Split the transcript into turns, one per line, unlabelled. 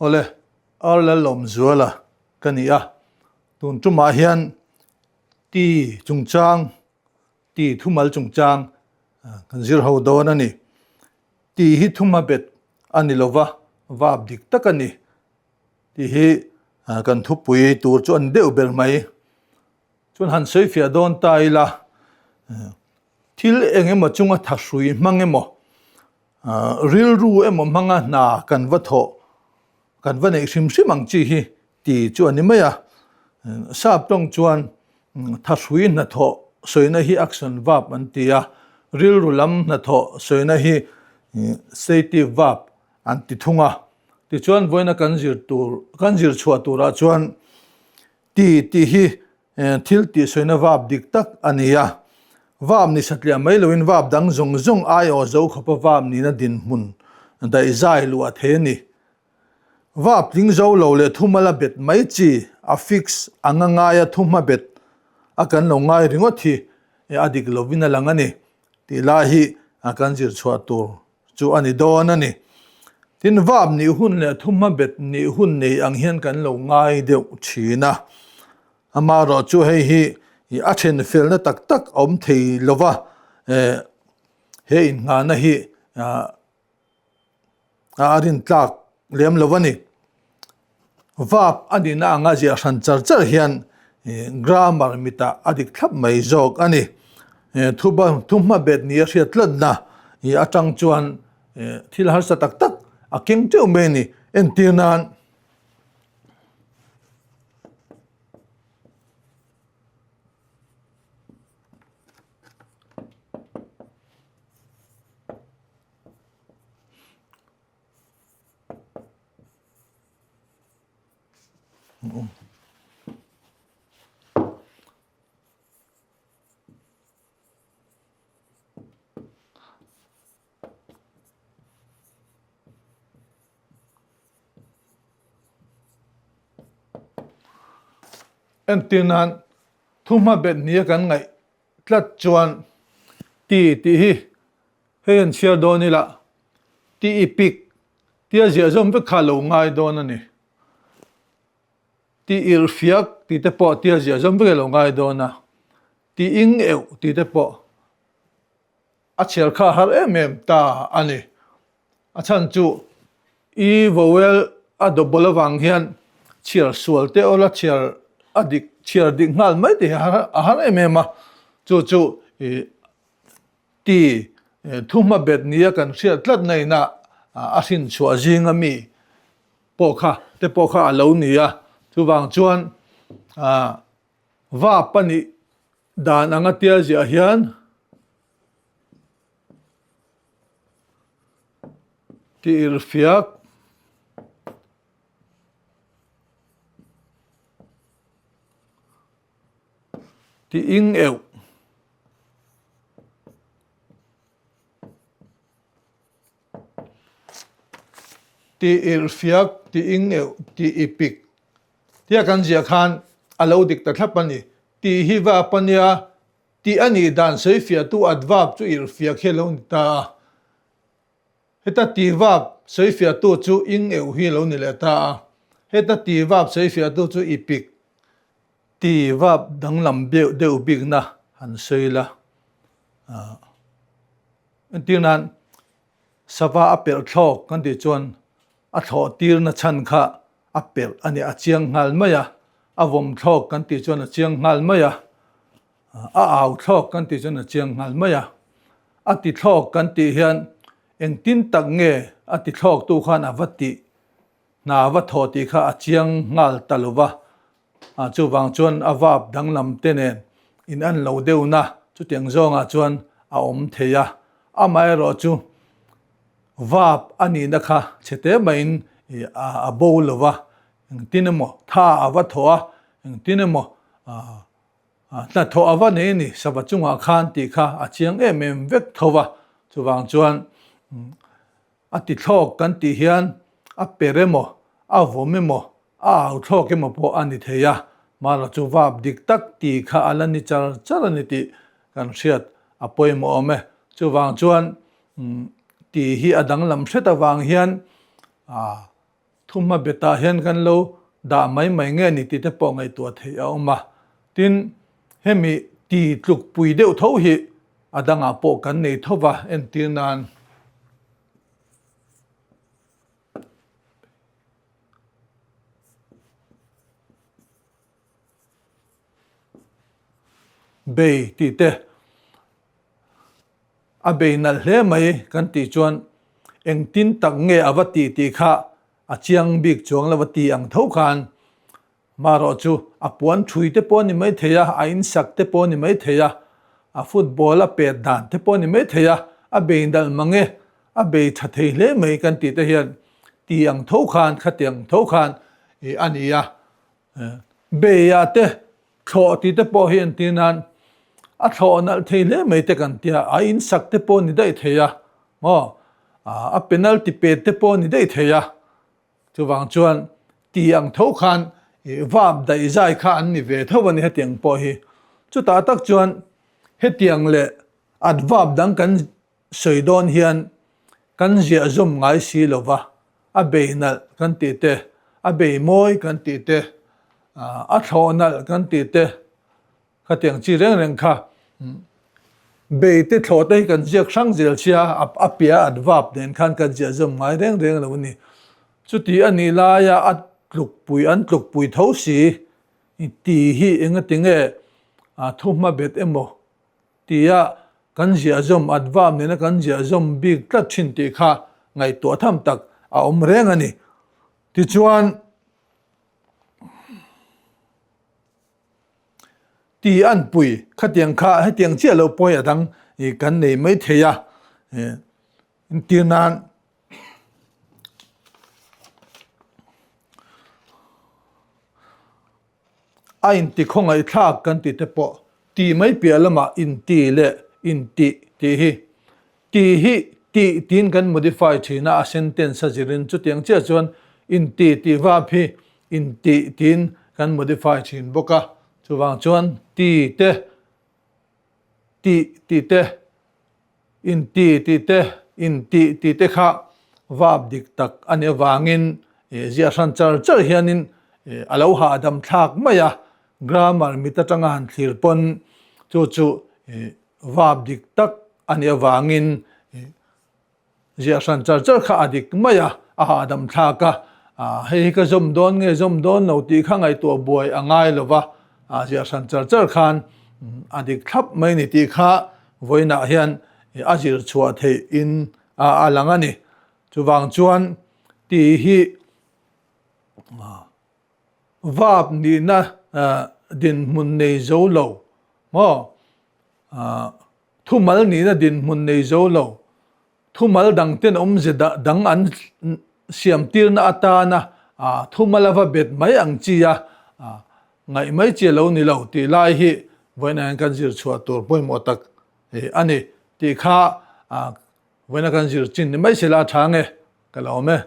Awle, Ar Lalawmzuala ka ni a, tun tumah hian ti chungchang, ti thumal chungchang kan zir ho dawn a ni. Ti hi thuma bet a ni lova, vap dik tak a ni tih hi kan thupui tur chu a ni deuh ber mai. Chuan han sawi fiah dawn ta ila, thil eng emaw chunga thahrui hmang emaw, rilru emaw hmanga hna kan va thawh, kan va neih hrim hrim ang chi hi ti chu a ni mai a. Sap tawng chuan thahrui hnathawh sawina hi action verb an ti a, rilru lam hnathawh sawina hi stative verb an ti thung a. Tichuan vawiina kan zir tur, kan zir chhuah turah chuan Ti tih hi thil tihsawina vap dik tak a ni a. Vap ni satliah mai loin vap dang zawng zawng aiawh zo khawpa vap nihna dinhmun daihzai luah thei a ni. Vap tling zo lo leh thumal a bet mai chi, affix, anga ngaia thuhma bet a kan lo ngai ringawt hi a dik lovin a lang a ni tih lai hi kan zir chhuah tur chu a ni dawn a ni. Tin, vap nih hun leh thumhma bet nih hun nei ang hian kan lo ngai deuh thin a. Amaherawh chu hei hi a then felna tak tak a awm thei lo va, he innghahna hi a rintlak lem lo a ni. Vap a nihna anga ziah hran char char hian grammar mitah a dik thlap mai zawk a ni. Thuhma bet ni a hriat tlatna atang chuan thil harsa tak tak a keng teuh mai a ni. Entir nan. Entir nan thuhma bet nia kan ngaih tlat chuan ti tih hi Hei an chhiar dawn ila, ti i pik tia ziah zawm vek kha lo ngai dawn a ni. Ti irhfiak tih te pawh tia ziah zawm vek a lo ngai dawn a, ti ing euh tih te pawh a chhiar kha har em em ta a ni. A chhan chu i vowel a double avang hian chhiar sual te awla chhiar a dik chhiar dik nghal mai te hi a har em em a, chu chu i Ti thuhma bet nia kan hriat tlat na ina a hrin chhuah zinga mi pawh kha te pawh kha a lo ni a, chuvang chuan va pahnih dan anga tia ziah hian ti irhfiak Ti ing euh. Ti irhfiak, ti ing euh, ti ipik. Tia kan ziah khan a lo dik ta thlap a ni. Ti hi vap a nia, ti a nih dan sawifiahtu adverb chu irhfiak hi a lo ni ta a. Heta ti vap sawifiahtu chu ing euh hi a lo ni leh ta a. Heta ti vap sawifiahtu chu ipik. Ti vap danglam deuh deuh bikna han sawi la. Entir nan sava a pelh thlawk kan tih chuan a thlawh tirna chhan kha a pelh a ni, a chiang nghal mai a. A vawm thlawk kan tih chuan a chiang nghal mai a. A au thlawk kan tih chuan a chiang nghal mai a. A ti thlawk kan tih hian engtin tak nge a ti thlawktu khan a va tih Hna va thawh tih kha a chiang nghal ta lo va, chuvang chuan a vap danglam te nen in an lo deuhna chutiang zawngah chuan a awm thei a. Amaherawh chu vap a nihna kha chhe te maiin a bo lo va, engtin emaw tha a va thawh a, engtin emaw hnathawh a va nei a ni sava chungah khan tih kha a chiang em em vek tho va, chuvang chuan A ti thlawk kan tih hian a per emaw, a vawm emaw, a au thlawk emaw pawh a ni thei a, mahla chu vap dik tak tih kha a la ni char char a ni tih kan hriat a pawimawh awm e. Chuvang chuan tih hi a danglam hret avang hian. Thumhma betah hian kan lo dah mai mai nge ni tih te pawh ngaihtuah theih a awm a. Tin, hemi ti tlukpui deuh tho hi a dangah pawh kan nei tho va, entir nan. Bei tih te a bei nalh hle mai kan tih chuan engtin tak nge a va tih tih kha a chiang bik chuang lo a ti ang tho khan marawh chu a puan thui te pawh a ni mai thei a, a insak te pawh a ni mai thei a, a football a pet dan te pawh a ni mai thei a, a bei nalh mang e, a bei tha thei hle mai kan tih te hian ti ang tho khan khatiang tho khan a ni a. Beia te thlawh tih te pawh hi entir nan a thlawh nalh thei hle mai te kan tia, a insak te pawh ni daih thei a maw, a penalty pet te pawh ni daih thei a, chuvang chuan ti ang tho khan vap daih zai kha an ni ve tho a ni hetiang pawh hi. Chutah tak chuan hetiang leh adverb dang kan sawi dawn hian kan ziah zawm ngai si lo va, a bei nalh kan tih te, a bei mawi kan tih te, a thlawh nalh kan tih te, khatiang chi reng reng kha bei te thlawh te hi kan ziak hrang zel sia, a piah adverb nen khan kan ziah zawm ngai reng reng lo a ni. Chuti a nih laia a tlukpui an tlukpui tho si tih hi engatinge thuhma bet emaw Tia kan ziahzawm adverb nena kan ziahzawm bik tlat thin tih kha ngaihtuah tham tak a awm reng a ni. Tichuan, ti an pui khatiang kha hetiang chiah lo pawi a dang kan nei mai thei a, entir nan A inti khawngaihthlak kan tih te pawh tih mai piah lamah inti leh intih tih hi tih hi tih tiin kan modify thin a, a sentence a zirin chutiang chiah chuan inti tih vap hi intih tiin kan modify thin bawk a, chuvang chuan ti te tih tih te Inti tih te, intih tih te kha vap dik tak a nih avangin ziah hran char char hianin a lo hahdam thlak mai a, grammar mit atanga han thlir pawn chu chu vap dik tak a nih avangin Ziah hran char char kha a dik mai a, a hahdam thlak a, hei hi ka zawm dawn nge zawm dawn lo tih kha ngaihtuah buai a ngai lo va, ziah hran char char khan a dik thlap mai ni tih kha vawiinah hian a zir chhuah theih in a lang a ni. Chuvang chuan tih hi vap nihna dinhmun nei zo lo maw? Thumal nihna dinhmun nei zo lo, thumal dangten awmze dang an siamtirna atana thumal a va bet mai ang chi a, ngaih mai chi a lo ni lo tih lai hi vawiinah hian kan zir chhuah tur pawimawh tak a ni tih kha vawiina kan zir chin ni mai se la a tha nge ka lo awm e.